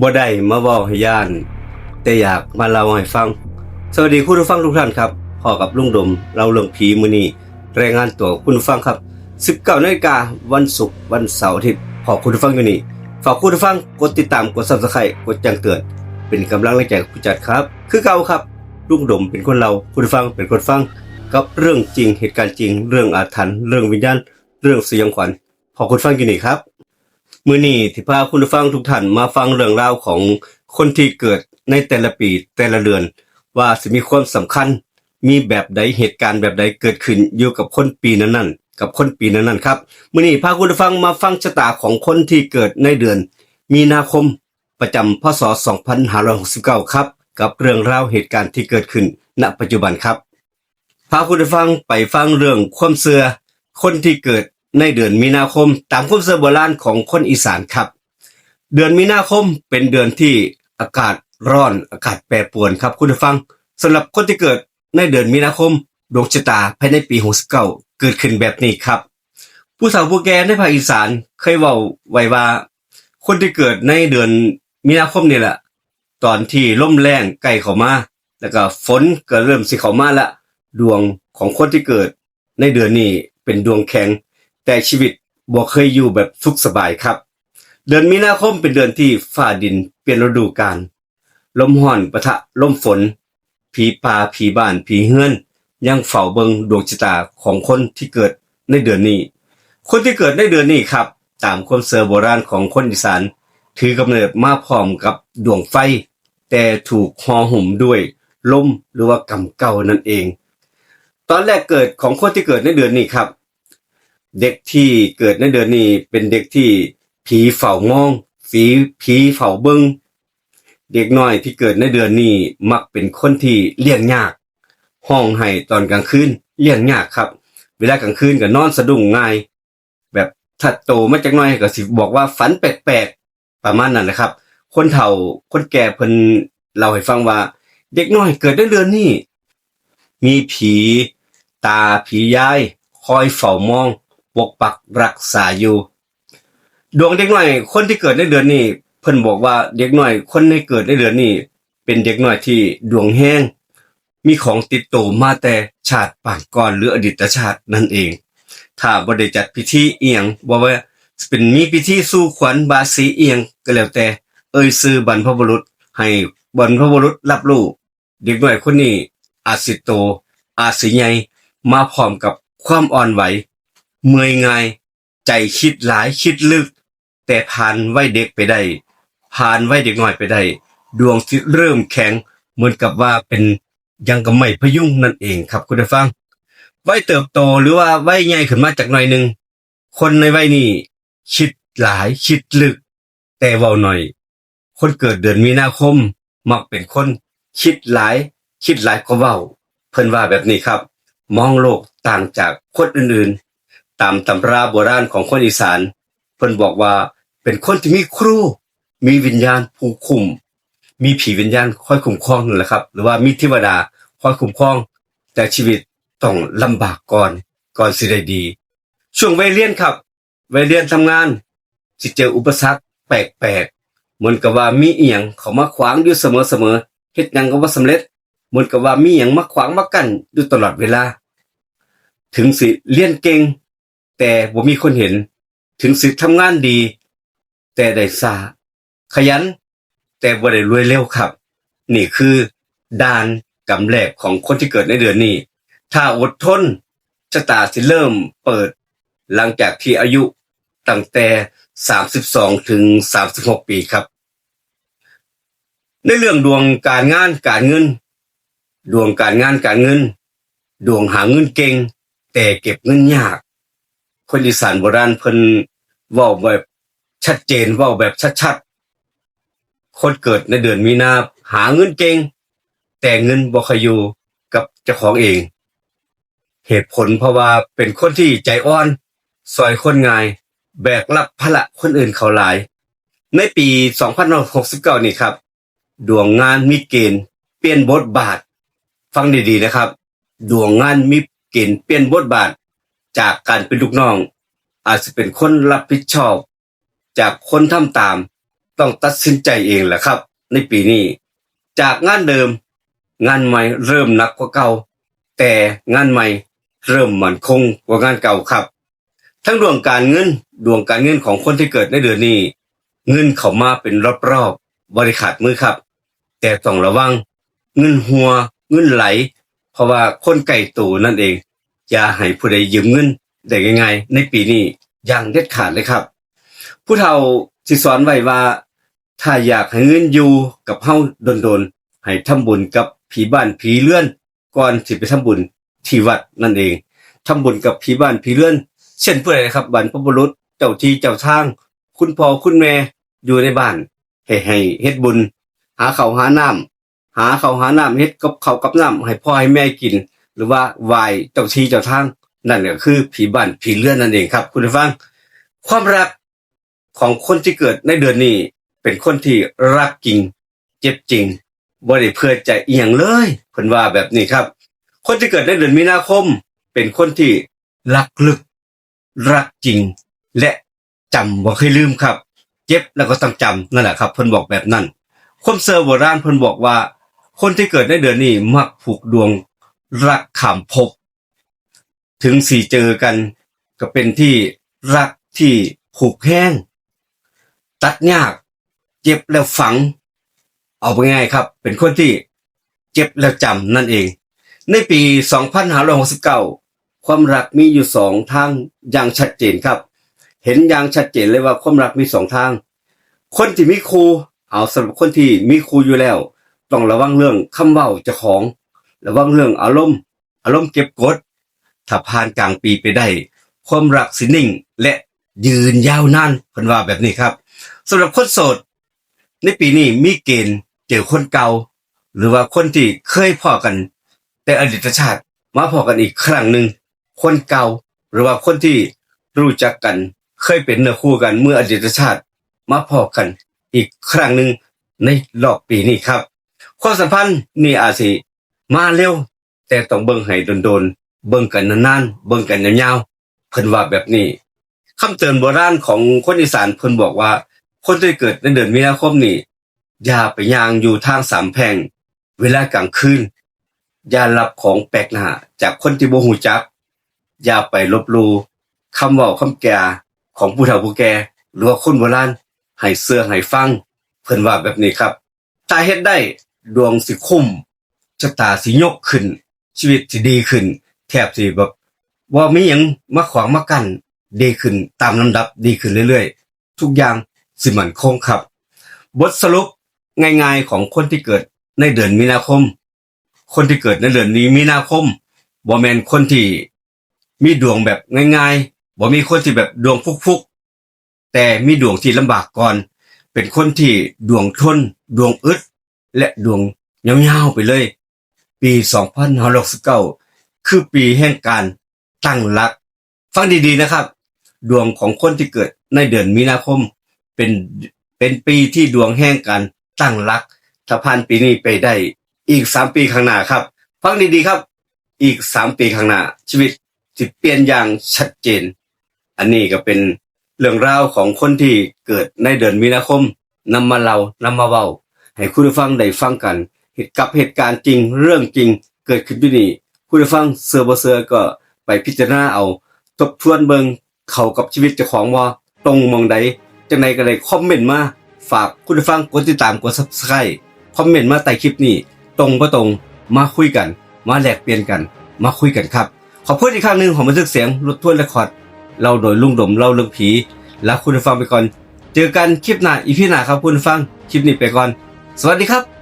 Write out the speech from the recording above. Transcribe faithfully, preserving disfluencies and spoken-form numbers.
บ่ได้มาเว้าให้ย้าน แต่อยากมาเล่าให้ฟัง สวัสดีคุณผู้ฟังทุกท่านครับ พ้อกับลุงดมเล่าเรื่องผีมื้อนี้ รายงานตัวคุณผู้ฟังครับ สิบเก้านาฬิกา วันศุกร์ วันเสาร์ อาทิตย์ พ้อคุณผู้ฟังอยู่นี่ ฝากคุณผู้ฟังกดติดตาม กด Subscribe กดแจ้งเตือน เป็นกำลังแรงใจกับผู้จัดครับ คือเก่าครับ ลุงดมเป็นคนเล่า คุณผู้ฟังเป็นคนฟัง กับเรื่องจริง เหตุการณ์จริง เรื่องอาถรรพ์ เรื่องวิญญาณ เรื่องสยองขวัญ พ้อคุณผู้ฟังอยู่นี่ครับ มื้อนี้สิพาคุณผู้ฟังทุกท่านมาฟังเรื่องราวของคนที่เกิดในแต่ละปีแต่ละเดือน ว่าสิมีความสำคัญ มีแบบใด เหตุการณ์แบบใดเกิดขึ้นอยู่กับคนปีนั้นๆ กับคนปีนั้นๆครับ มื้อนี้พาคุณผู้ฟังมาฟังชะตาของคนที่เกิดในเดือนมีนาคม ประจำ พ.ศ. สองพันห้าร้อยหกสิบเก้าครับ กับเรื่องราวเหตุการณ์ที่เกิดขึ้นณปัจจุบันครับ พาคุณผู้ฟังไปฟังเรื่องความเชื่อคนที่เกิดในเดือนมีนาคม ตามความเชื่อโบราณของคนอีสานครับ เดือนมีนาคมเป็นเดือนที่อากาศร้อน อากาศแปรปรวนครับคุณผู้ฟัง สำหรับคนที่เกิดในเดือนมีนาคม ดวงชะตาภายในปีหกสิบเก้าเกิดขึ้นแบบนี้ครับ ผู้เฒ่าผู้แก่ในภาคอีสานเคยเว้าไว้ว่า คนที่เกิดในเดือนมีนาคมนี่แหละ ตอนที่ลมแล้งใกล้เข้ามา แล้วก็ฝนก็เริ่มสิเข้ามาละ ดวงของคนที่เกิดในเดือนนี้เป็นดวงแข็ง แต่ชีวิตบ่เคยอยู่แบบสุขสบายครับ เดือนมีนาคมเป็นเดือนที่ฟ้าดินเปลี่ยนฤดูกาล ลมร้อนปะทะลมฝน ผีป่า ผีบ้าน ผีเฮือน ยังเฝ้าเบิ่งดวงชะตาของคนที่เกิดในเดือนนี้ คนที่เกิดในเดือนนี้ครับ ตามความเชื่อโบราณของคนอีสาน ถือกำเนิดมาพร้อมกับดวงไฟ แต่ถูกห่อหุ้มด้วยลมหรือว่ากำเกล้านั่นเอง ตอนแรกเกิดของคนที่เกิดในเดือนนี้ครับ เด็กที่เกิดในเดือนนี้เป็นเด็กที่ผีเฝ้ามอง ผี ผีเฝ้าเบิ่ง เด็กน้อยที่เกิดในเดือนนี้มักเป็นคนที่เลี้ยงยาก ร้องไห้ตอนกลางคืน เลี้ยงยากครับ เวลากลางคืนก็นอนสะดุ้งง่าย แบบถ้าโตมาจักหน่อยก็สิบอกว่าฝันแปลกๆ ประมาณนั้นแหละครับ คนเฒ่าคนแก่เพิ่นเล่าให้ฟังว่า เด็กน้อยเกิดในเดือนนี้ มีผีตาผียายคอยเฝ้ามอง ปกปักรักษาอยู่ ดวงเด็กน้อยคนที่เกิดในเดือนนี้ เพิ่นบอกว่าเด็กน้อยคนที่เกิดในเดือนนี้ เป็นเด็กน้อยที่ดวงแฮง มีของติดตัวมาแต่ชาติปางก่อนหรืออดีตชาตินั่นเอง ถ้าบ่ได้จัดพิธีอีหยัง บ่ว่าสิเป็นมีพิธีสู่ขวัญบายสีอีหยังก็แล้วแต่ เอ่ยชื่อบรรพบุรุษ ให้บรรพบุรุษรับรู้ เด็กน้อยคนนี้อาจสิโต อาจสิใหญ่ มาพร้อมกับความอ่อนไหว เมื่อยง่าย ใจคิดหลายคิดลึก แต่ผ่านวัยเด็กไปได้ ผ่านวัยเด็กน้อยไปได้ ดวงที่เริ่มแข็ง เหมือนกับว่าเป็นยังกับไม้พยุงนั่นเองครับคุณผู้ฟัง วัยเติบโตหรือว่าวัยใหญ่ขึ้นมาจักหน่อยหนึ่ง คนในวัยนี้คิดหลายคิดลึก แต่เว้าน้อย คนเกิดเดือนมีนาคม มักเป็นคนคิดหลาย คิดหลายกว่าเว้า เพิ่นว่าแบบนี้ครับ มองโลกต่างจากคนอื่นๆ ตามตำราโบราณของคนอีสาน เพิ่นบอกว่าเป็นคนที่มีครู มีวิญญาณผู้คุม มีผีวิญญาณคอยคุ้มครองนั่นแหละครับ หรือว่ามีเทวดาคอยคุ้มครอง แต่ชีวิตต้องลำบากก่อน ก่อนสิได้ดี ช่วงวัยเรียนครับ วัยเรียนทำงาน สิเจออุปสรรคแปลกๆ เหมือนกับว่ามีอีหยังเข้ามาขวางอยู่เสมอๆ เฮ็ดหยังก็บ่สำเร็จ เหมือนกับว่ามีหยังมาขวางมากั้นอยู่ตลอดเวลา ถึงสิเรียนเก่ง แต่บ่มีคนเห็น ถึงสิทำงานดี แต่ได้ช้า ขยัน แต่บ่ได้รวยเร็วครับ นี่คือด่านกำแรกของคนที่เกิดในเดือนนี้ ถ้าอดทน ชะตาสิเริ่มเปิด หลังจากที่อายุตั้งแต่ สามสิบสอง ถึง สามสิบหก ปีครับ ในเรื่องดวงการงานการเงิน ดวงการงานการเงิน ดวงหาเงินเก่ง แต่เก็บเงินยาก คนอีสานโบราณเพิ่นเว้าแบบชัดเจน เว้าแบบชัดๆ คนเกิดในเดือนมีนาหาเงินเก่ง แต่เงินบ่ค่อยอยู่กับเจ้าของเอง เหตุผลเพราะว่าเป็นคนที่ใจอ่อน ซ่อยคนง่าย แบกรับภาระคนอื่นเขาหลาย ในปี สองพันหกสิบเก้า นี่ครับ ดวงงานมีเกณฑ์เปลี่ยนบทบาท ฟังดีๆ นะครับ ดวงงานมีเกณฑ์เปลี่ยนบทบาท จากการเป็นลูกน้อง อาจจะเป็นคนรับผิดชอบ จากคนทำตาม ต้องตัดสินใจเองแหละครับ ในปีนี้ จากงานเดิม งานใหม่เริ่มหนักกว่าเก่า แต่งานใหม่เริ่มมั่นคงกว่างานเก่าครับ ทั้งดวงการเงิน ดวงการเงินของคนที่เกิดในเดือนนี้ เงินเข้ามาเป็นรอบๆ บ่ได้ขาดมือครับ แต่ต้องระวัง เงินรั่ว เงินไหล เพราะว่าคนใกล้ตัวนั่นเอง อย่าให้ผู้ใดยืมเงินได้ง่ายๆ ในปีนี้อย่างเด็ดขาดเลยครับ ผู้เฒ่าสิสอนไว้ว่า ถ้าอยากให้เงินอยู่กับเฮาโดนๆ ให้ทำบุญกับผีบ้านผีเรือน ก่อนสิไปทำบุญที่วัดนั่นเอง ทำบุญกับผีบ้านผีเรือน เช่นผู้ใดครับ บรรพบุรุษ เจ้าที่เจ้าทาง คุณพ่อคุณแม่อยู่ในบ้าน ให้ ให้เฮ็ดบุญ หาข้าวหาน้ำ หาข้าวหาน้ำ เฮ็ดกับข้าวกับน้ำให้พ่อให้แม่กิน หรือว่าไหว้เจ้าที่เจ้าทาง นั่นก็คือผีบ้านผีเรือนนั่นเองครับ คุณผู้ฟัง ความรักของคนที่เกิดในเดือนนี้ เป็นคนที่รักจริง เจ็บจริง บ่ได้เผื่อใจอีหยังเลย เพิ่นว่าแบบนี้ครับ คนที่เกิดในเดือนมีนาคม เป็นคนที่รักลึก รักจริง และจำบ่เคยลืมครับ เจ็บแล้วก็ต้องจำนั่นแหละครับ เพิ่นบอกแบบนั้น ความเชื่อโบราณเพิ่นบอกว่า คนที่เกิดในเดือนนี้มักผูกดวงรักข้ามภพ ถึงสิเจอกัน ก็เป็นที่รักที่ผูกแฮง ตัดยาก เจ็บแล้วฝัง เอาไปง่ายครับ เป็นคนที่เจ็บแล้วจำนั่นเอง ในปี สองพันห้าร้อยหกสิบเก้า ความรักมีอยู่สองทางอย่างชัดเจนครับ เห็นอย่างชัดเจนเลยว่าความรักมีสองทาง คนที่มีคู่ เอาสำหรับคนที่มีคู่อยู่แล้ว ต้องระวังเรื่องคำเว้าเจ้าของ ระวังเรื่องอารมณ์ อารมณ์เก็บกด ถ้าผ่านกลางปีไปได้ ความรักสินิ่งและยืนยาวนาน เพิ่นว่าแบบนี้ครับ สำหรับคนโสด ในปีนี้มีเกณฑ์เจอคนเก่า หรือว่าคนที่เคยพ้อกันแต่อดีตชาติ มาพ้อกันอีกครั้งหนึ่ง คนเก่า หรือว่าคนที่รู้จักกัน เคยเป็นเนื้อคู่กันเมื่ออดีตชาติ มาพ้อกันอีกครั้งหนึ่งในรอบปีนี้ครับ ความสัมพันธ์นี่อาจสิมาเร็ว แต่ต้องเบิ่งให้โดนๆ เบิ่งกันนานๆ เบิ่งกันยาวๆ เพิ่นว่าแบบนี้ คำเตือนโบราณของคนอีสานเพิ่นบอกว่า คนที่เกิดในเดือนมีนาคมนี่ อย่าไปย่างอยู่ทางสามแพร่ง เวลากลางคืน อย่ารับของแปลกหน้าจากคนที่บ่ฮู้จัก อย่าไปลบหลู่คำเว้าคำแก่ของผู้เฒ่าผู้แก่ หรือว่าคนโบราณ ให้เชื่อให้ฟัง เพิ่นว่าแบบนี้ครับ ถ้าเฮ็ดได้ ดวงสิคุ้ม ชะตาสิยกขึ้น ชีวิตสิดีขึ้น แทบสิแบบ บ่มีหยังมาขวางมากั้น ดีขึ้นตามลำดับ ดีขึ้นเรื่อยๆ ทุกอย่างสิมั่นคงครับ บทสรุปง่ายๆ ของคนที่เกิดในเดือนมีนาคม คนที่เกิดในเดือนนี้มีนาคม บ่แม่นคนที่มีดวงแบบง่ายๆ บ่มีคนที่แบบดวงฟุกๆ แต่มีดวงที่ลำบากก่อน เป็นคนที่ดวงทน ดวงอึด และดวงยาวๆ ไปเลย ปี สองพันห้าร้อยหกสิบเก้า คือปีแห่งการตั้งหลัก ฟังดีๆ นะครับ ดวงของคนที่เกิดในเดือนมีนาคม เป็น เป็นปีที่ดวงแห่งการตั้งหลัก ถ้าผ่านปีนี้ไปได้ อีกสามปีข้างหน้าครับ ฟังดีๆ ครับ อีกสามปีข้างหน้า ชีวิตสิเปลี่ยนอย่างชัดเจน อันนี้ก็เป็นเรื่องราวของคนที่เกิดในเดือนมีนาคม นำมาเล่า นำมาเว้า ให้คุณผู้ฟังได้ฟังกัน เหตุ กับเหตุการณ์จริง เรื่องจริง เกิดขึ้นอยู่นี่ คุณผู้ฟังเชื่อบ่เชื่อก็ไปพิจารณาเอา ทบทวนเบิ่ง เข้ากับชีวิตเจ้าของบ่ ตรงหม่องใด จั่งใดก็ได้คอมเมนต์มา ฝากคุณผู้ฟังกดติดตาม กด Subscribe คอมเมนต์มาใต้คลิปนี้ ตรงบ่ตรง มาคุยกัน มาแลกเปลี่ยนกัน มาคุยกันครับ ขอบคุณอีกครั้งหนึ่งของบันทึกเสียงรถทวนเรคคอร์ด เล่าโดยลุงดม เล่าเรื่องผี ลาคุณผู้ฟังไปก่อน เจอกันคลิปหน้า อีพี หน้าครับคุณผู้ฟัง คลิปนี้ไปก่อน สวัสดีครับ